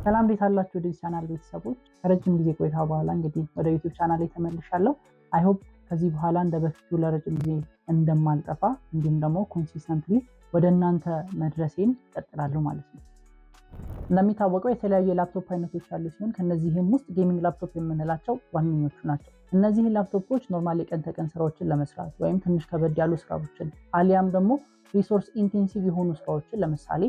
ሰላም፣ እንዴት አላችሁ? ወደዚህ ቻናል ቤተሰቦች፣ ከረጅም ጊዜ ቆይታ በኋላ እንግዲህ ወደ YouTube ቻናል ተመልሻለሁ። I hope ከዚህ በኋላ እንደ በፊቱ ለረጅም ጊዜ እንደማልጠፋ እንዲሁም ደግሞ consistently ወደ እናንተ መድረሴን እቀጥላለሁ ማለት ነው። እንደሚታወቀው የተለያዩ የላፕቶፕ አይነቶች ያሉ ሲሆን ከነዚህም ውስጥ gaming laptop የምንላቸው ዋነኞቹ ናቸው። እነዚህን ላፕቶፖች normally የቀን ተቀን ስራዎችን ለመስራት ወይም ትንሽ ከበድ ያሉ ስራዎችን አሊያም ደግሞ resource intensive የሆኑ ስራዎችን፣ ለምሳሌ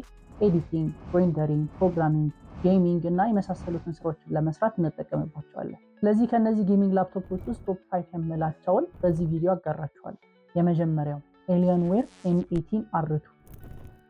editing፣ rendering፣ programming፣ gaming እና የመሳሰሉትን ስራዎችን ለመስራት እንጠቀምባቸዋለን። ስለዚህ ከእነዚህ gaming ላፕቶፖች ውስጥ top 5 የምላቸውን በዚህ ቪዲዮ አጋራችኋለሁ። የመጀመሪያው Alienware M18 R2።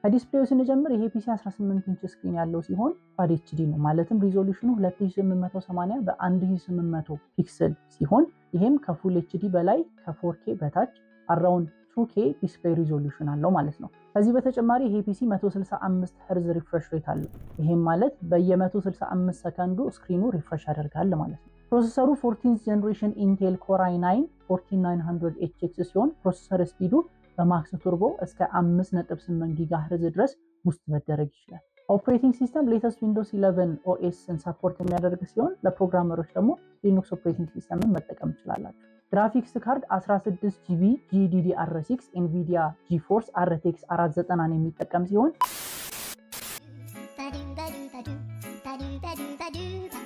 ከ display ው ስንጀምር ይሄ PC 18 inch screen ያለው ሲሆን Quad HD ነው። ማለትም resolution ኑ 2880 በ1800 pixel ሲሆን ይሄም ከ full HD በላይ ከ 4K በታች around 2K display resolution አለው ማለት ነው። ከዚህ በተጨማሪ ይሄ PC 165 hertz refresh rate አለው። ይሄም ማለት በየ165 ሰከንዱ screen ኑ refresh ያደርጋል ማለት ነው። Processor ሩ 14 generation Intel Core i9 14900 HX ሲሆን processor speed ኡ በ max turbo እስከ 5.8 gigahertz ድረስ boost መደረግ ይችላል። Operating system latest Windows 11 OS ን support የሚያደርግ ሲሆን ለ programmer ኦች ደግሞ Linux operating system ን መጠቀም ትችላላችሁ። Graphics card 16 GB GDDR6 Nvidia GeForce RTX 490ን የሚጠቀም ሲሆን Ba-do ba-do ba-do ba-do ba-do ba-do ba-do.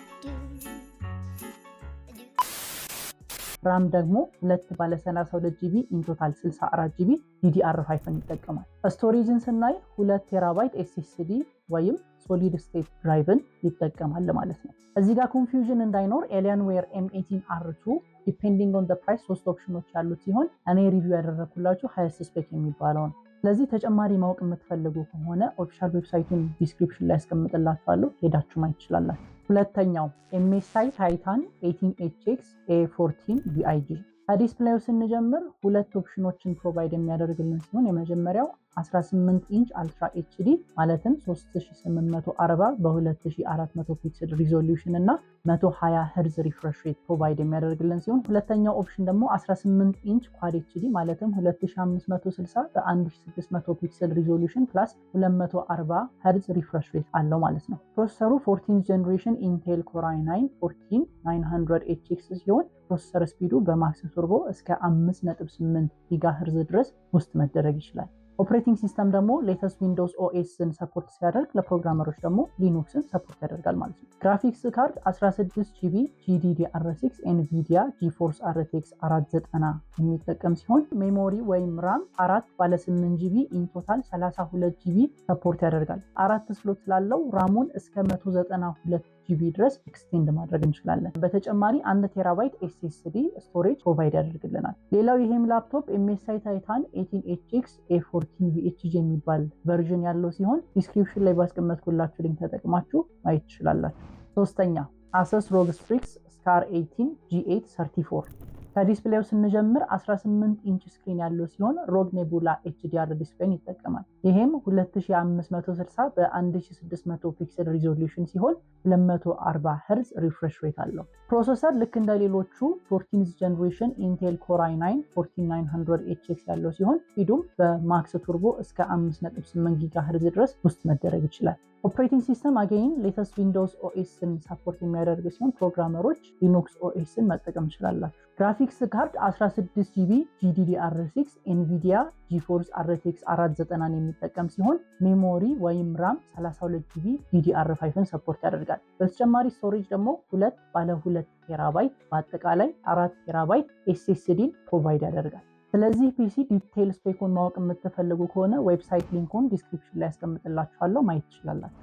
RAM ደግሞ ሁለት ባለ 32 GB in total 64 GB DDR5ን ይጠቀማል። Storage ን ስናይ 2 terabyte SSD ወይም solid state drive ን ይጠቀማል ማለት ነው። እዚህ ጋር confusion እንዳይኖር Alienware M18 R2 depending on price ሶስት ኦፕሽኖች ያሉት ሲሆን እኔ review ያደረግኩላችሁ highest spec የሚባለው ነው። ስለዚህ ተጨማሪ ማወቅ የምትፈልጉ ከሆነ official website ኡን description ላይ ያስቀምጥላችኋለሁ፣ ሄዳችሁ ማየት ትችላላችሁ። ሁለተኛው MSI Titan 18 HX A14 VIG። ከ display ው ስንጀምር ሁለት option ኖችን provide የሚያደርግልን ሲሆን የመጀመሪያው 18 inch Ultra HD ማለትም 3840 በ2400 pixel resolution እና 120 hertz refresh rate provide የሚያደርግልን ሲሆን ሁለተኛው option ደግሞ 18 inch Quad HD ማለትም 2560 በ1600 pixel resolution plus 240 hertz refresh rate አለው ማለት ነው። Processor ሩ 14 generation Intel Core i9 14900 HX ሲሆን processor speed ኡ በ max turbo እስከ 5.8 gigahertz ድረስ boost መደረግ ይችላል። Operating system ደግሞ latest Windows OS ን support ሲያደርግ ለ programmer ኦች ደግሞ Linux ን support ያደርጋል ማለት ነው። Graphics card 16 GB GDDR6 Nvidia GeForce RTX 490 የሚጠቀም ሲሆን memory ወይም RAM አራት ባለ 8 GB in total 32 GB support ያደርጋል። አራት slot ስላለው RAM ኡን እስከ 192 GB ድረስ extend ማድረግ እንችላለን። በተጨማሪ 1 terabyte SSD storage provide ያደርግልናል። ሌላው ይሄም laptop MSI Titan 18 HX A14 VHG የሚባል version ያለው ሲሆን description ላይ ባስቀመጥኩላችሁ link ተጠቅማችሁ ማየት ትችላላችሁ። ሶስተኛ Asus ROG Strix Scar 18 G8 34። ከ display ው ስንጀምር 18 inch screen ያለው ሲሆን ROG Nebula HDR display ን ይጠቀማል። ይሄም 2560 በ1600 pixel resolution ሲሆን 240 hertz refresh rate አለው። Processor ልክ እንደ ሌሎቹ 14 generation Intel Core i9 14900 HX ያለው ሲሆን speed ኡም በ max turbo እስከ 5.8 gigahertz ድረስ boost መደረግ ይችላል። Operating system again latest Windows OS ን support የሚያደርግ ሲሆን programmer ኦች Linux OS ን መጠቀም ትችላላችሁ። Graphics card 16 GB GDDR6 Nvidia GeForce RTX 490ን የሚጠቀም ሲሆን memory ወይም RAM 32 GB DDR5ን support ያደርጋል። በተጨማሪ storage ደግሞ ሁለት ባለ 2 terabyte በአጠቃላይ 4 terabyte SSD ን provide ያደርጋል። ስለዚህ PC detail spec ኡን ማወቅ የምትፈልጉ ከሆነ website link ኡን description ላይ ያስቀምጥላችኋለሁ፣ ማየት ትችላላችሁ።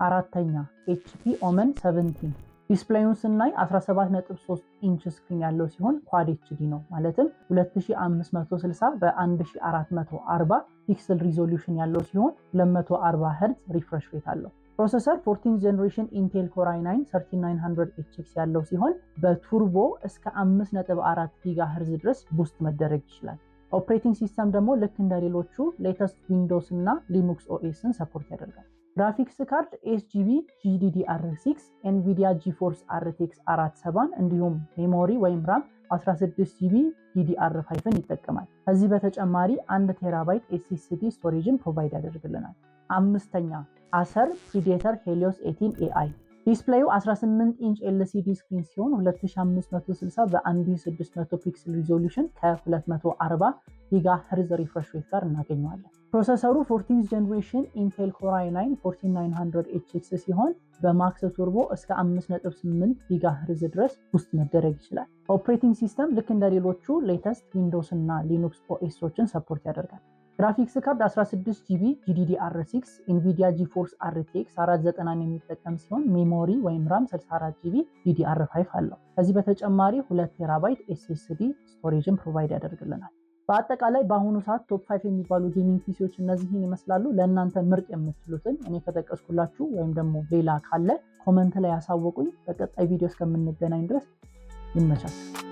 አራተኛ HP Omen 17። Display ኡን ስናይ 17.3 inch screen ያለው ሲሆን Quad HD ነው። ማለትም 2560 በ1440 pixel resolution ያለው ሲሆን 240 hertz refresh rate አለው። Processor 14 generation Intel Core i9 3900 HX ያለው ሲሆን በ turbo እስከ 5.4 gigahertz ድረስ boost መደረግ ይችላል። Operating system ደግሞ ልክ እንደ ሌሎቹ latest Windows እና Linux OS ን support ያደርጋል። Graphics card 8 GB GDDR6 Nvidia GeForce RTX 470 እንዲሁም memory ወይም RAM 16 GB DDR5ን ይጠቀማል። ከዚህ በተጨማሪ 1 terabyte SSD storage ን provide ያደርግልናል። አምስተኛ Acer Predator Helios 18 AI። Display ዩ 18 inch LCD screen ሲሆን 2560 በ1600 pixel resolution ከ240 gigahertz refresh rate ጋር እናገኘዋለን። Processor ሩ 14 generation Intel Core i9 14900 HX ሲሆን በ Max Turbo እስከ 5.8 ጊጋ ሄርዝ ድረስ boost መደረግ ይችላል። Operating system ልክ እንደ ሌሎቹ latest Windows እና Linux OS ኦችን support ያደርጋል። Graphics card 16 GB GDDR6 Nvidia GeForce RTX 490 የሚጠቀም ሲሆን memory ወይም RAM 64 GB DDR5 አለው። ከዚህ በተጨማሪ 2 terabyte SSD storage ን provide ያደርግልናል። በአጠቃላይ በአሁኑ ሰዓት top 5 የሚባሉ gaming PC ዎች እነዚህን ይመስላሉ። ለእናንተ ምርጥ የምትሉትን እኔ ከጠቀስኩላችሁ ወይም ደግሞ ሌላ ካለ comment ላይ ያሳውቁኝ። በቀጣይ ቪዲዮ እስከምንገናኝ ድረስ ይመቻችሁ።